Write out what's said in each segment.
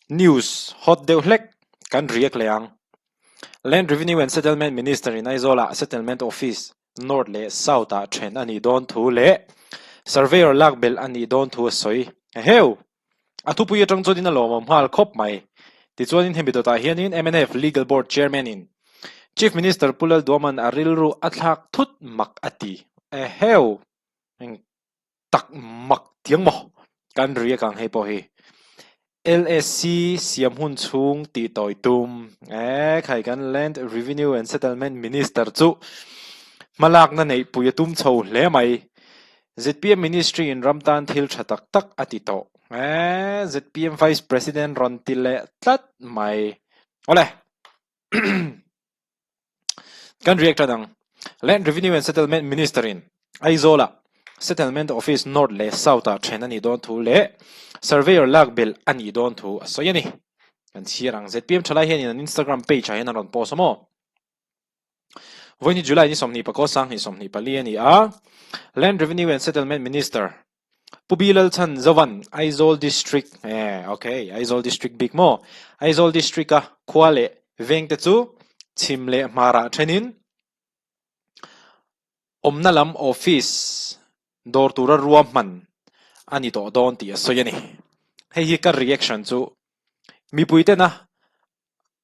News hot deuh hlek kan react leh ang. Land Revenue and Settlement Minister in Aizawl-ah Settlement Office North leh South-ah then a nih dawn thu leh Surveyor lak belh a nih dawn thu a sawi. Eheu! A thupui atang chuanin a lawmawm nghal khawp mai. Tichuanin hemi dawtah hianin mnf Legal Board Chairman in Chief Minister Pu Lalduaman a rilru a thlak thut mak a ti. Eheu! Eng tak mak tiang maw kan riak ang hei pawh hi. LSC siam hun chhung tih tawi tum e khai kan Land Revenue and Settlement Minister chu hmalakna neih pui a tum chho hle mai. ZPM Ministry in ram tan thil tha tak tak a ti tawh e ZPM Vice President rawn ti leh tlat mai. Awle. Kan react tan ang. Land Revenue and Settlement Minister in Aizawl-ah Settlement Office North leh South-ah then a nih dawn thu leh Surveyor lak belh a nih dawn thu a sawi a ni. Kan chhiar ang. ZPM thalai hianin an Instagram page ah hian an rawn post a maw? Vawiin hi July ni 20 pakaw 20 24 a ni a. Land Revenue and Settlement Minister Pu Bi Lalchhan Zovan, Aizawl District, eh, ok, Aizawl District bik maw? Aizawl District a khua leh veng te chu chhim leh hmarah thenin awmna lam office dawr tura ruahman a ni tawh dawn tih a sawi a ni. Hei hi ka reaction chu mipui tena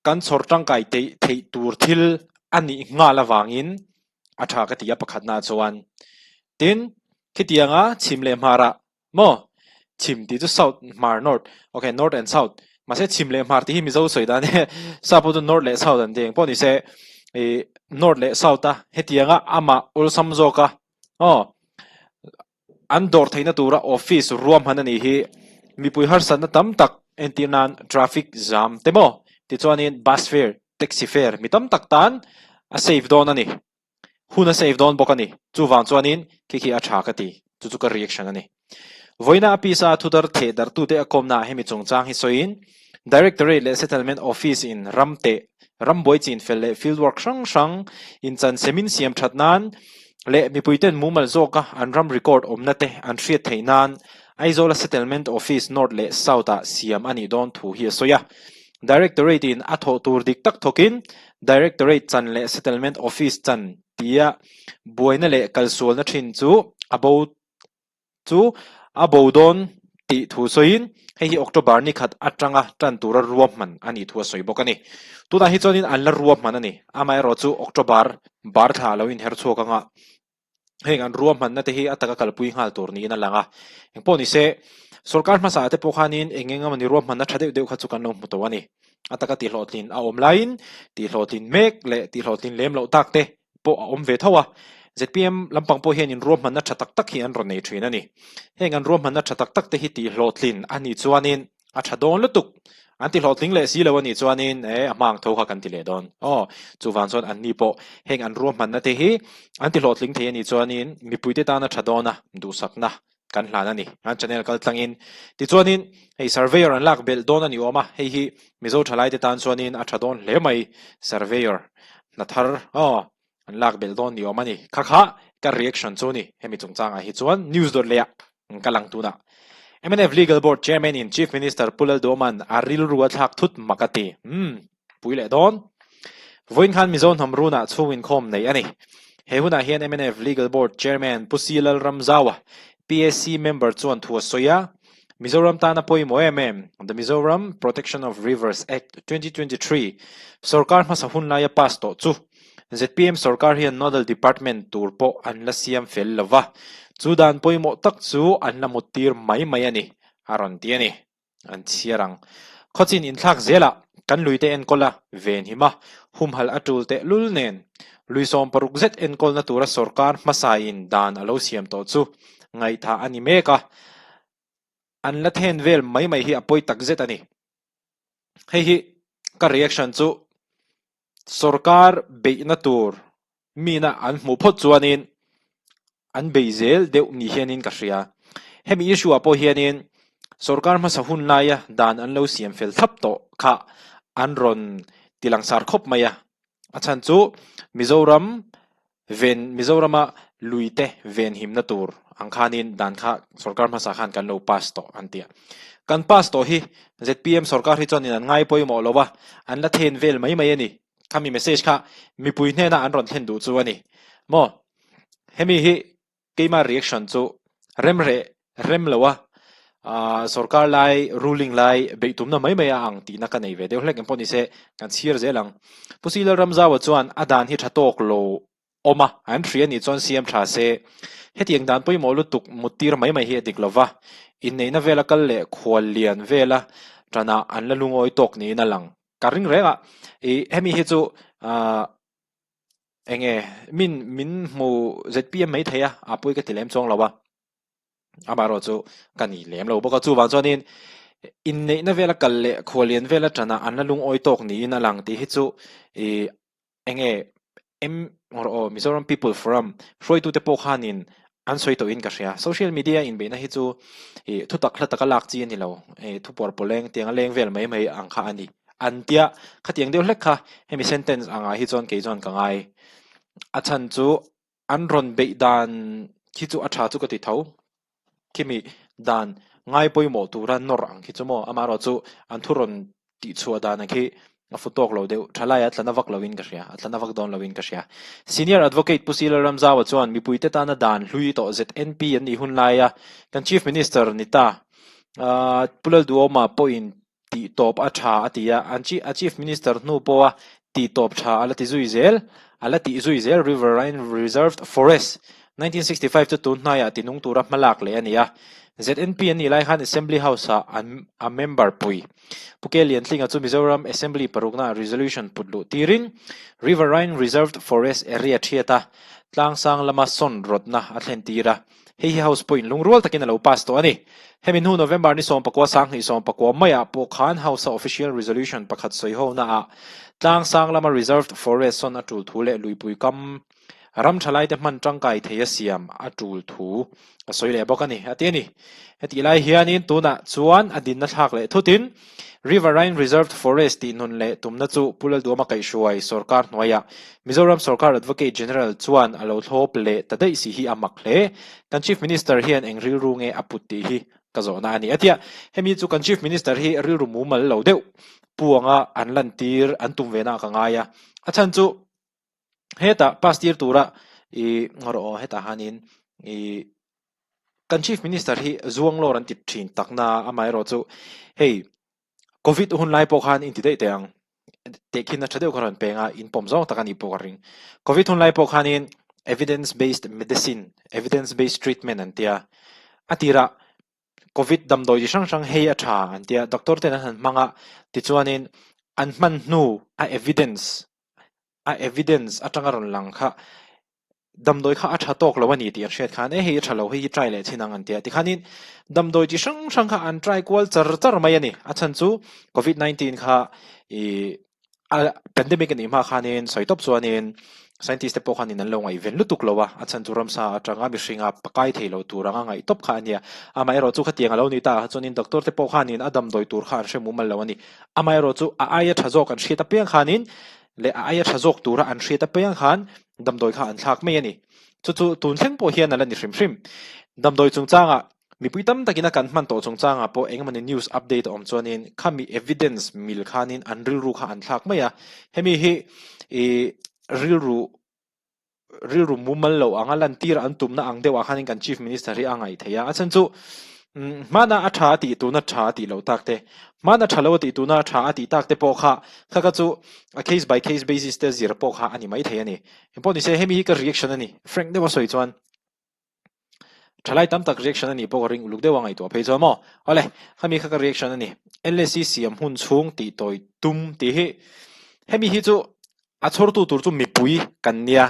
kan chhawr tangkai theih tur thil a nih nghal avangin a tha ka ti a pakhatna chuan. Tin, khitianga chhim leh hmarah maw? Chhim tih chu south, hmar, north, ok, north and south. Mahse chhim leh hmar tih hi Mizo sawi dan e, sap pawh chu north leh south an ti eng pawh ni se, ih north leh south a hetianga amah awlsam zawka aw An dawr theihna tura office ruahman a nih hi mipui harsatna tam tak entir nan traffic jam te maw tichuanin bus fare, taxi fare mi tam tak tan a save dawn a ni. Hun a save dawn bawk a ni. Chuvang chuanin khi khi a tha ka ti. Chu chu ka reaction a ni. Vawiina a pisa thudar theh darhtute a kawmnaah hemi chungchang hi sawiin Directorate leh Settlement Office in ram teh, rambuai chinfel leh field work hrang hrang inchan semin siam that nan leh mipuiten mumal zawka an ram record awmna te an hriat theih nan Aizawla Settlement Office North leh South ah siam a nih dawn thu hi a sawi a. Directorate in a thawh tur dik tak thawkin Directorate chan leh Settlement Office chan tia buaina leh kalsualna thin chu a bo chu a bo dawn tih thu sawiin hei hi October ni khat atanga tan tura ruahman a nih thu a sawi bawk a ni. Tunah hi chuanin an la ruahman a ni. Amaherawhchu October bar thla a lo inher chhuak anga heng an ruahmanna te hi a taka kalpui nghal tur niin a lang a. Engpawh ni se, sorkar hmasa ah te pawh khanin eng eng emawni ruahmanna tha deuh deuh kha chu kan lo hmu tawh a ni. A taka tihhlawhtlin a awm laiin tihhlawhtlin mek leh tihhlawhtlin lem loh tak te pawh a awm ve tho a, zpm lampang pawh hian inruahmanna tha tak tak hi an rawn nei thin a ni. Heng an ruahmanna tha tak tak te hi tihhlawhtlin a nih chuanin a tha dawn lutuk. An tihlawhtling leh si lo a nih chuanin e a hma ang tho kha kan ti leh dawn. Aw, chuvang chuan anni pawh heng an ruahmanna te hi an tihlawhtling thei a nih chuanin mipuite tan a tha dawn a, duhsakna kan hlan a ni. An channel kal tlangin tichuanin hei surveyor an lak belh dawn a ni awm a, hei hi Mizo thalaite tan chuanin a tha dawn hle mai surveyor hna thar aw an lak belh dawn ni awm a ni. Kha kha ka reaction chu ni hemi chungchangah hi chuan news dawt leh ah ka lang tunah. Mnf Legal Board Chairman in Chief Minister Pu Lalduaman a rilru a thlak thut mak a ti. Umm. Pui leh dawn. Vawiin khan Mizo hnam runah chhung inkhawm neih a ni. He hunah hian mnf Legal Board Chairman Pu Si Lalramzaua, PAC member chuan thu a sawi a, Mizoram tana pawimawh em em, The Mizoram Protection of Rivers Act 2023 sorkar hmasa hun laia pass tawh chu zpm sorkar hian nodal department tur pawh an la siam fel lo va, chu dan pawimawh tak chu an la muttir mai mai a ni, a rawn ti a ni. An chhiar ang. Khawchin inthlak zelah kan luite enkawl a, venhim a, humhalh a tul teh lul nen lui 60 zet enkawlna tura sorkar hmasain dan a lo siam tawh chu ngaihthah a ni mek a, an la then vel mai mai hi a pawi tak zet a ni. Hei hi ka reaction chu sorkar beihna tur mina an hmuh phawt chuanin an bei zel deuh ni hianin ka hria. Hemi issue ah pawh hianin sorkar hmasa hun laia dan an lo siam fel thlap tawh kha an rawn ti langsar khawp mai a. A chhan chu Mizoram ven Mizorama lui te venhimna tur ang khanin dan kha sorkar hmasa khan kan lo pass tawh an ti a. Kan pass tawh hi zpm sorkar hi chuanin an ngai pawimawh lo a, an la then vel mai mai a ni. Khami message kha mipui hnena an rawn thlen duh chu a ni maw? Hemi hi keima reaction chu rem reh rem lo a, sorkar lai ruling lai beih tumna mai mai a ang tihna ka nei ve deuh hlek engpawh nise kan chhir zel ang. Pu Silo Ramzaua chuan a dan hi tha tawk lo awm a, an hria nih chuan siam tha se. Hetiang dan pawimawh lutuk mut tir mai mai hi a dik lo va, inneihna vela kal leh khual lian vela tanah an la lungawi tawk niin a lang. Ka ring reng a, ih hemi hi chu ahh eng nge min min hmu zpm mai thei a, a pawi ka ti lem chuang lo a, amaherawh chu ka ni lem lo bawk a, chuvang chuanin inneihna vela kal leh khual lian vela tanah an la lungawi tawk niin a lang tih hi chu ih Enge M rawh aw Mizoram People Forum hruaitute pawh khanin an sawi tawhin ka hria. Social media inbeihna hi chu ih thu tak hla taka lak chi a ni lo. Ih thu puar pawleng tianga leng vel mai mai ang kha a ni. An tia khatiang deuh hlek kha hemi sentence angah hi chuan kei chuan ka ngai. A chhan chu an rawn beih dan khi chu a tha chu ka ti tho. Khimi dan ngai pawimawh tura nawr ang khi chu maw? Amaherawhchu an thu rawn tihchhuah dan ang khi a fu tawk lo deuh. Thalai a tlana vak loin ka hria, a tlana vak dawn loin ka hria. Senior Advocate Pu Sila Ramzaua chuan mipuite tana dan hlui tawh ZNP an nih hun laia kan Chief Minister ni ta Pu Lalduhawma pawhin tih tawp a tha a ti a, an a Chief Minister hnu pawha tih tawp tha a la ti zui zel, a la tih zui zel Riverine Reserved Forest, 1965 chu tun hnaiah ti nung tura hmalak leh a ni a. ZNP an nih lai khan Assembly House-ah an a member pui. Pu Ke Liantlinga chu Mizoram Assembly paruknaah resolution put luh tirin Riverine Reserved Forest area thiata tlangsang lama sawn rawtna a thlen tir a. Hei hi House pawhin lungrual takin a lo pass tawh a ni. Hemi hnu November ni 19 2019 maiah pawh khan House-a official resolution pakhat sawi honaah tlangsang lama reserved forest sawn a tul thu leh luipui kam ram thalaite hman tangkai thei a siam a tul thu a sawi leh bawk a ni, a ti a ni. Hetih lai hianin tunah chuan a dinna thlak leh thutin Riverine Reserved Forest tih nun leh tumna chu Pu Lalduama kaihhruai sorkar hnuaiah Mizoram sorkar Advocate General chuan a lo thlawp leh ta daih si hi a mak hle. Kan Chief Minister hian eng rilru nge a put tih hi ka zawhna a ni. A tia, hemi chu kan Chief Minister hi rilru mumal lo deuh puanga an lantir an tum ve na ka ngai a. A chhan chu hetah pass tir tura i rawh aw hetah hanin i kan Chief Minister hi zuanglawr an ti thin takna amaherawhchu hei Covid hun lai pawh khan in ti daih teh ang. Tehkhinna tha deuh kha rawn peng a, in pawm zawng tak a nih pawh ka ring. Covid hun lai pawh khanin evidence based medicine, evidence based treatment an tia. A tirah Covid damdawi chi hrang hrang hei a tha an tia, doctor ten an han hmang a, tichuanin an hman hnu a evidence, a evidence atanga rawn lang kha Damdawi kha a tha tawk lo a ni tih an hriat khan e hei a tha lo, hei hi try leh chin ang an ti a. Tikhanin damdawi chi hrang hrang kha an try kual char char mai a ni. A chhan chu Covid 19 kha ih a pandemic a nih hma khanin sawi tawp chuanin scientist te pawh khanin an lo ngaihven lutuk lo a, a chhan chu ramsa atanga mihringa pakai thei lo tur anga ngaih tawp kha a nia. Amaherawhchu khatiang a lo ni ta ah chuanin doctor te pawh khanin a damdawi tur kha an hre mumal lo a ni. Amaherawhchu a aia tha zawk an hriat apiang khanin leh a aia tha zawk tura an hriat apiang khan damdawi kha an thlak mai a ni. Chu chu tun thleng pawh hian a la ni hrim hrim. Damdawi chungchangah mipui tam takin a kan hman tawh chungchangah pawh engemawni news update a awm chuanin khami evidence mil khanin an rilru kha an thlak mai a. Hemi hi ih rilru rilru mumal lo anga lantir an tumna ang deuhah khanin kan Chief Minister hi a ngaih theih a. A chhan chu hmana a tha a tih tuna tha a tih loh tak te, hmana tha lo a tih tuna tha a tih tak te pawh kha kha kha chu a case by case basis te zir pawh kha a ni maithei a ni. Engpawh nise hemi hi ka reaction a ni. Frank deuha sawi chuan Thalai tam tak reaction a nih pawh ka ring uluk deuh a ngaihtuah phei chuan maw. Awle, khami kha ka reaction a ni. LSC siam hun chhung tih tawi tum tih hi hemi hi chu a chhawrtu tur chu mipui kan nia.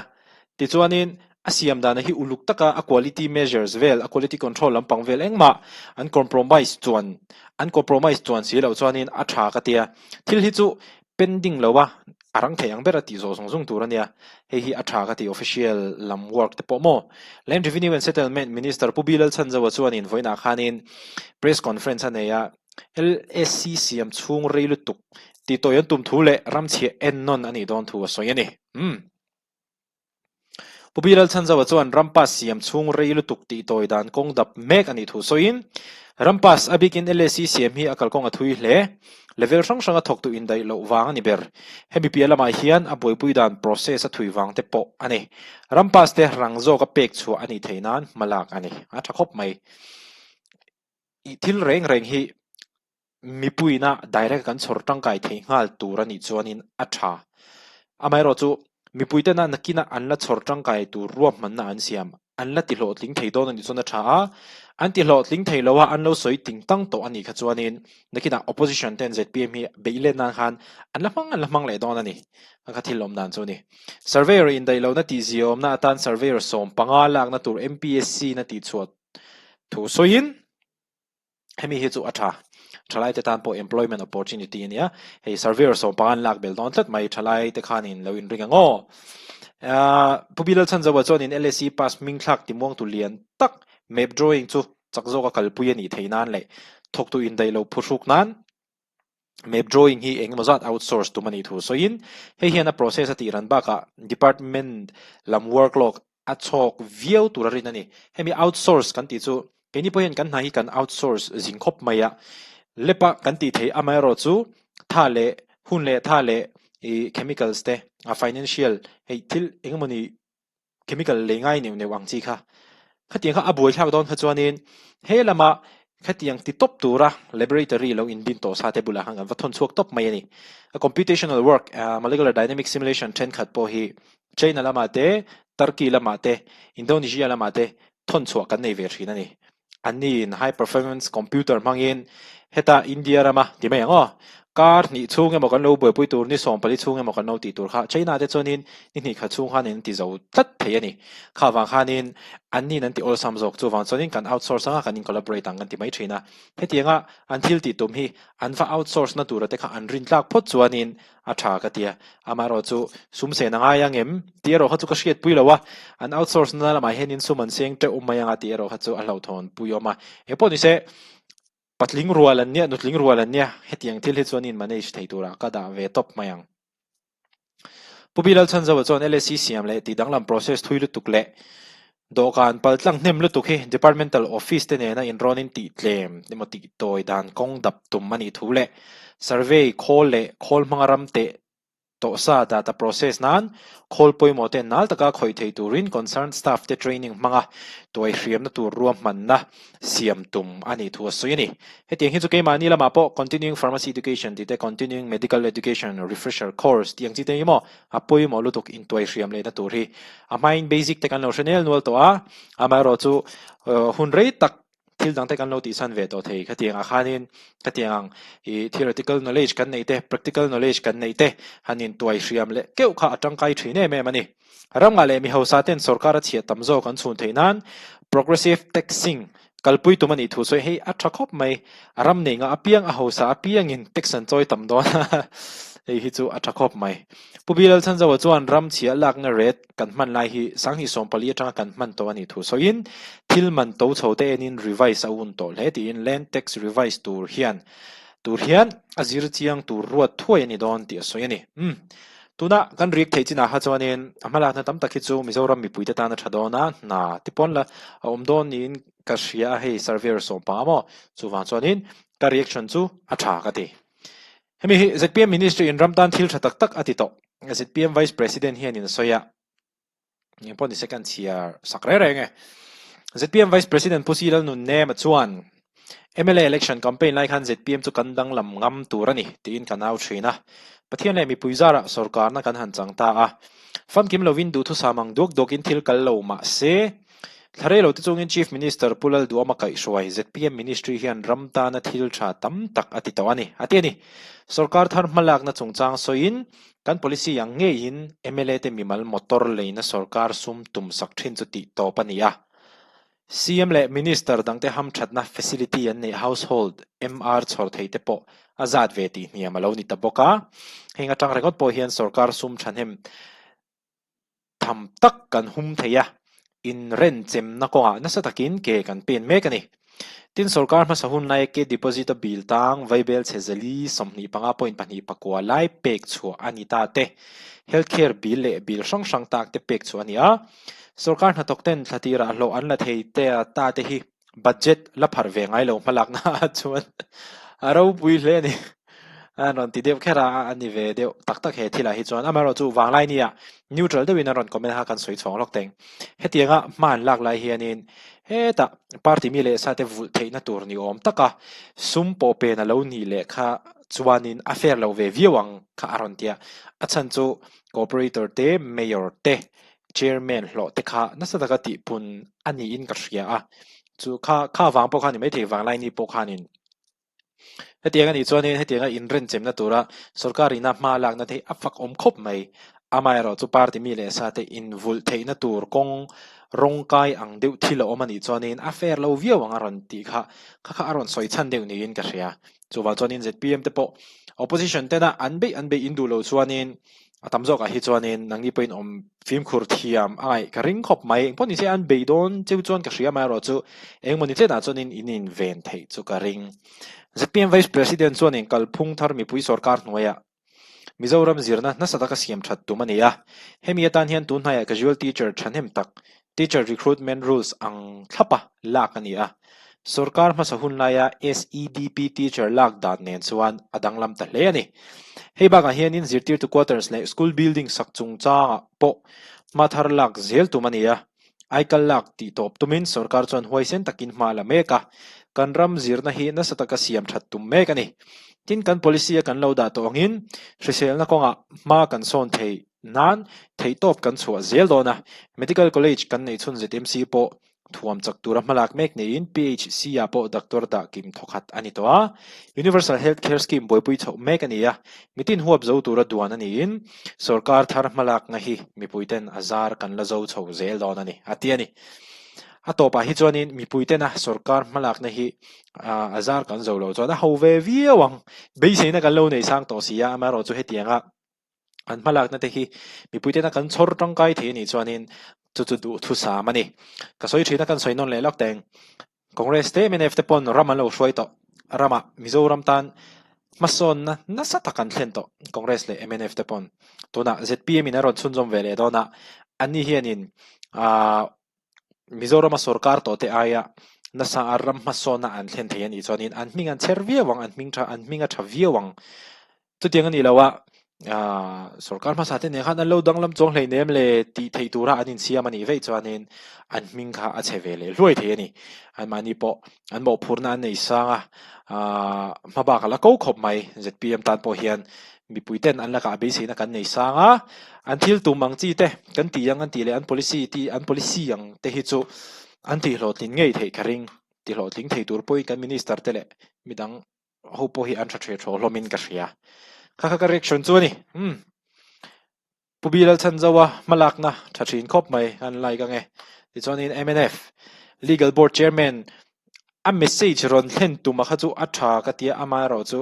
Tichuanin a siam dana hi uluk taka a quality measures vel, a quality control lampang vel engmah an compromise chuan an compromise chuan si loh chuanin a tha ka tia. Thil hi chu Pending lo a, a rang thei ang ber a tih zawh zung zung tur a nia. Hei hi a tha ka ti official lam work te pawh maw? Land Revenue and Settlement Minister Pu Bilal Chhanzoa chuanin vawiinah khanin press conference a nei a, LSC siam chhung rei lutuk tih tawi an tum thu leh ramchhiah ennawn a nih dawn thu a sawi a ni. Umm. Pu Bilal Chhanzova chuan ram pass siam chhung rei lutuk tih tawi dan kawng dap mek a nih thu sawiin, Ram pass a bikin LAC siam hi a kalkawng a thui hle. Level hrang hranga thawktu indaih loh vang a ni ber. Hemi piah lamah hian a buaipui dan process a thui vang te pawh a ni. Ram pass te rang zawka pek chhuah a nih theih nan hma lak a ni. A tha khawp mai. I thil reng reng hi mipuina direct kan chhawr tangkai thei nghal tur a nih chuanin a tha. Amaherawhchu, mipuitena nakina an la chhawr tangkai tur ruahmanna an siam, an la tihlawhtling thei dawn a nih chuan a tha a, an tihlawhtling thei lo a, an lo sawi ting tang tawh a nih kha chuanin nakinah opposition ten zpm hi beih let nan khan an la hmang an la hmang leh dawn a ni. A kha thil awm dan chu a ni. Surveyor indaihlohna tihziaawmna atan surveyor 15 lakna tur MPSC na tihchhuah thu sawiin hemi hi chu a tha. Thalai te tan pawh employment opportunity a nia. Hei surveyor 15 an lak bel dawn tlat mai thalai te khanin lo inring ang aw. Pu Bilal Chhanzova chuanin LAC pass hming thlak timuangtu lian tak map drawing chu chak zawka kalpui a nih theih nan leh thawktu indaih lo phuhruk nan Map drawing hi eng emaw zat outsource tum a nih thu sawiin hei hian a process a tih ran bakah department lam workload a chhawk viau tur a rin a ni. Hemi outsource kan tih chu keini pawh hian kan hna hi kan outsource zing khawp mai a, lep a kan tih theih amaherawh chu tha leh hun leh tha leh ih chemicals te a financial hei thil eng emawni chemical lei ngai neuh neuh ang chi kha. Khatiang kha a buai thlak dawn kha chuanin he lama khatiang ti tawp tura laboratory lo inbin tawh sa te bulah khan kan va thawn chhuak tawp mai a ni. A computational work, molecular dynamic simulation thenkhat pawh hi China lamah te, Turkey lamah te, Indonesia lamah te thawn chhuah kan nei ve thin a ni. Anniin high performance computer hmangin heta India rama ti mai ang aw, kar hnih chhung emaw kan lo buaipui tur, ni 14 chhung emaw kan lo tih tur kha China te chuanin ni hnih khat chhung khanin an ti zo tlat thei a ni. Kha vang khanin anniin an ti awlsam zawk, chuvang chuanin kan outsource anga kan in collaborate ang kan ti mai thin a. Hetianga an thil tih tum hi an va outsource na tura te kha an rintlak phawt chuanin A tha ka ti a, amaherawh chu sum sen a ngai ang em? Tih erawh kha chu ka hriatpui lo a, an outsource na lamah hianin sum an seng teuh mai ang a tih erawh kha chu a hlauhthawn pui awm a. Engpawh ni se, patling rual an nia, nutling rual an nia, hetiang thil hi chuan in manage thei turah ka dah ve tawp mai ang. Pu Bilal Chhanzova chuan LSC siam leh tih danglam process thui lutuk leh Dawhkan paltlang hnem lutuk hi Departmental Office te nena inrawnin tih tlem emaw tih tawi dan kawng dap tum a nih thu leh Survey khawl leh khawl hmanga ram teh tawhsa data process nan khawl pawimawh te nal taka khawih thei turin concerned staff te training hmanga tuai hriamna tur ruahmanna siam tum a nih thu a sawi a ni. Hetiang hi chu keimahni lamah pawh Continuing Pharmacy Education tih te Continuing Medical Education Refresher Course tih ang chi te hi maw A pawimawh lutuk intuai hriam lehna tur hi a hmain basic te kan lo hre nel nual tawh a, amaherawh chu hun rei tak thil dang te kan lo tihsan ve tawh thei. Khatiang ah khanin khatiang ang ih theoretical knowledge kan neih te, practical knowledge kan neih te han intuai hriam leh keuh kha a tangkai thin em em a ni. Ramngah leh mihausa ten sorkar a chhiah tam zawk an chhun theih nan progressive taxing Kalpui tum a nih thu sawi hei a tha khawp mai. A ram nei ngah apiang, a hausa apiangin tax an chawi tam dawn a, hei hi chu a tha khawp mai. Pu Bilal Chhanzoa chuan ram chhia lakna rate kan hman lai hi 2014 atanga kan hman tawh a nih thu sawiin thil man to chho te enin revise a un tawh hle tiin land tax revise tur hian tur hian a zir chiang tur ruat thuai a ni dawn tih a sawi a ni. Umm. Tuna kan rik theih chinah kha chuanin a hmalakna tam tak hi chu Mizoram mipuite tan a tha dawn a, hna ti pawn la a awm dawn niin ka hria a, hei surveyor 15 maw? Chuvang chuanin ka reaction chu a tha ka ti. Hemi hi zpm ministry in ram tan thil tha tak tak a ti tawh. Zpm vice president hianin a sawi a. Eng pawh ni se kan chhiar sak reng reng e. Zpm Vice President Pu Si Lalnunnem-a chuan mla election campaign lai khan zpm chu kan danglam ngam tur a ni tiin ka nau thin a. Pathian leh mipui zarah sorkarna kan han chang ta a. Famkim lovin duhthusam ang duak duakin thil kal lo mah se, thla rei lo te chungin Chief Minister Pu Lalduama kaihhruai zpm Ministry hian ram tana thil tha tam tak a ti tawh a ni, a ti a ni. Sorkar thar hmalakna chungchang sawiin Kan policy ang ngeiin mla te mimal motor leina sorkar sum tum sak thin chu tih tawp a ni a. CM leh Minister dangte hamthatna facility an neih household MR chhawr thei te pawh a zat ve tih hniam a lo ni ta bawk a. Heng atang ringawt pawh hian sorkar sum thahnem tham tak kan hum thei a, inrenchemna kawngah nasa takin ke kan pen mek a ni. Tin, sorkar hmasa hun laia ke deposit a bill tang vaibel chhe zali 25 point pahnih pakua lai pek chhuah a ni ta te, health care bill leh bill hrang hrang tak te pek chhuah a ni a. Sorkar hnathawk ten thla tirah hlawh an la thei te a ta te hi budget la pharh ve ngai lo hmalakna ah chuan a ropui hle a ni. A rawn ti deuh kher a, a ni ve deuh tak tak he thilah hi chuan. Amaherawhchu chu vanglai nia neutral deuhin a rawn comment a, kan sawi chhuang lawk teng. Hetianga hma an lak lai hianin hetah party mi leh sa te vulh theihna tur ni awm taka sum pawh pen a lo nih leh kha chuanin a fair lo ve viau ang kha a rawn ti a. A chhan chu cooperator te, mayor te, chairman hlawh te kha nasa taka tihpun a niin ka hria a. Chu kha kha vang pawh kha ni maithei vanglai ni pawh khanin Hetiang a nih chuanin hetianga inrenchemna tura sorkar ina hma lakna te hi a fak awm khawp mai. Amaherawh chu party mi leh sa te invulh theihna tur kawng rawngkai ang deuh thil a awm a nih chuanin a fair lo viau ang a rawn tih kha kha kha a rawn sawi chhan deuh niin ka hria. Chuvang chuanin zpm te pawh opposition tena an beih an beih induh loh chuanin A tam zawkah hi chuanin nangni pawhin awm fimkhur thiam a ngaih ka ring khawp mai. Engpawh nise an bei dawn cheu chuan ka hria amaherawh chu engmawni chenah chuanin in inven theih chu ka ring. Zpm Vice President chuanin kalphung thar mipui sorkar hnuaiah Mizoram zirna nasa taka siam that tum a ni a. Hemi atan hian tun hnaiah casual teacher thahnem tak Teacher Recruitment Rules ang thlapa lak a ni a. Sorkar hmasa hun laia SEDP teacher lak dan nen chuan a danglam ta hle a ni. Hei bakah hianin zirtirtu quarters leh school building sak chungchangah pawh hma thar lak zel tum a ni a. Aikal lak tih tawp tumin sorkar chuan huaisen takin hma a la mek a. Kan ram zirna hi nasa taka siam that tum mek a ni. Tin, kan policy a kan lo dah tawh angin hriselna kawngah hma kan sawn thei Nan theihtawp kan chhuah zel dawn a, Medical College kan neih chhun ZMC pawh thuam chak tura hmalak mek neiin PHC ah pawh doctor dah kim thawkhat a ni tawh a. Universal Health Care Scheme buaipui chhoh mek a ni a, mitin huap zo tura duan a niin sorkar thar hmalakna hi mipuiten a zar kan la zo chho zel dawn a ni, a ti a ni. A tawpah hi chuanin mipuitena sorkar hmalakna hi a zar kan zo lo chuan a ho ve viau ang. Beiseina kan lo nei sang tawh si a, amaherawhchu hetianga An hmalakna te hi mipuitena kan chhawr tangkai thei a nih chuanin chu chu duhthusam a ni. Ka sawi thin a kan sawi nawn leh lawk teng. Congress te mnf te pawn ram an lo hruai tawh. Ramah Mizoram tan hmasawnna nasa tak an thlen tawh Congress leh mnf te pawn. Tunah zpm in a rawn chhunzawm ve leh dawn a, anni hianin aah Mizorama sorkar tawh te aia nasa a ram hmasawnna an thlen thei a nih chuanin an hming an chher viau ang, an hming tha an hming a tha viau ang. Chutiang a nih loh a, aah sorkar hmasa te nen khan an lo danglam chuang hleinem le tih theih tura an insiam a nih veih chuanin an hming kha a chhe ve leh hluai thei a ni. Anmahni pawh an mawhphurhna an nei sang a, aah hmabak a la ko khawp mai. Zpm tan pawh hian Mipui ten an lakah beiseina kan nei sang a, an thil tum ang chi te kan tih ang an tih leh an policy tih an policy ang te hi chu an tih hlawhtlin ngei theih ka ring. Ti hlawhtling thei tur pawhin kan minister te leh midang ho pawh hi an tha theh thaw hlawmin ka hria. Kha kha ka reaction chu a ni. Umm. Pu Bilal Chhanzoa hmalakna tha thin khawp mai an like ange. Tichuanin mnf Legal Board Chairman a message rawn thlen tum a kha chu a tha ka tia amaherawh chu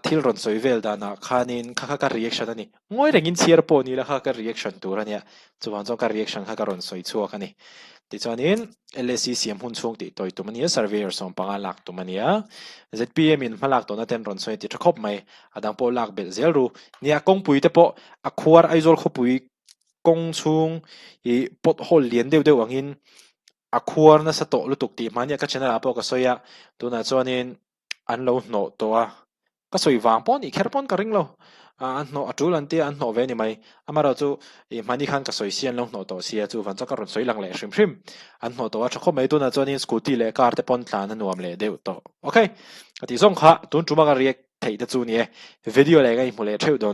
thil rawn sawi vel danah khanin kha kha ka reaction a ni. Ngawi rengin chhiar pawh ni la kha ka reaction tur a nia. Chuvang chuan ka reaction kha ka rawn sawi chhuak a ni. Tichuanin LSC siam hun chhung tih tawi tum a nia, surveyor 15 lak tum a nia. Zpm in hmalak tawhna ten rawn sawi a ti tha khawp mai. A dang pawh lak belh zel ru. Nia kawngpui te pawh a khuar Aizawl khawpui kawng chhung ih pot hole lian deuh deuh angin a khuar nasa tawh lutuk tih hmania ka channel ah pawh ka sawi a, tunah chuanin an lo hnawh tawh a, ka sawi vang pawh nih kher pawn ka ring lo, an hnawh a tul an tia an hnawh ve a ni mai, amaherawh chu ih hmani khan ka sawi si an lo hnawh tawh sia chuvang chuan ka rawn sawi lang leh hrim hrim, an hnawh tawh a tha khawp mai tunah chuanin scooty leh car te pawn tlan a nuam leh deuh tawh, okay ka tih zawng kha tun tuma ka react theih te chu ni e, video leh ka inhmu leh theuh dawn.